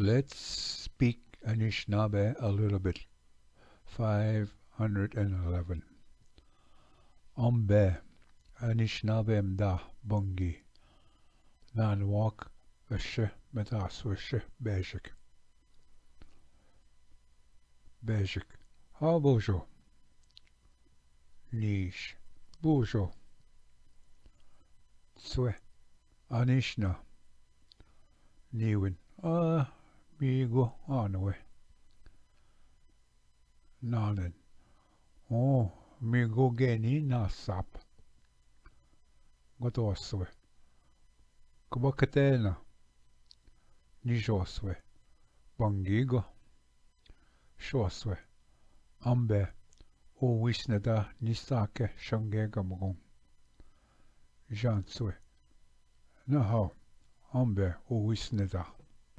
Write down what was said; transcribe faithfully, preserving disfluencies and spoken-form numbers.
Let's speak Anishinaabe a little bit. Five hundred and eleven. Ambe, Anishinaabe mda bangi. Nan wak ashe metas ashe bejik. Bejik. How about you? Nish. Bujo. Tswe. Anishna. Niwin. A, migo anwe. Nanen. O, migo geni na sap. Gotoswe. Kbaketena. Nijoswe. Bangigo. Shoswe. Ambe. O wisneda nisake shange gamgon. Janswe. Nahao. Ambe. O wisneda.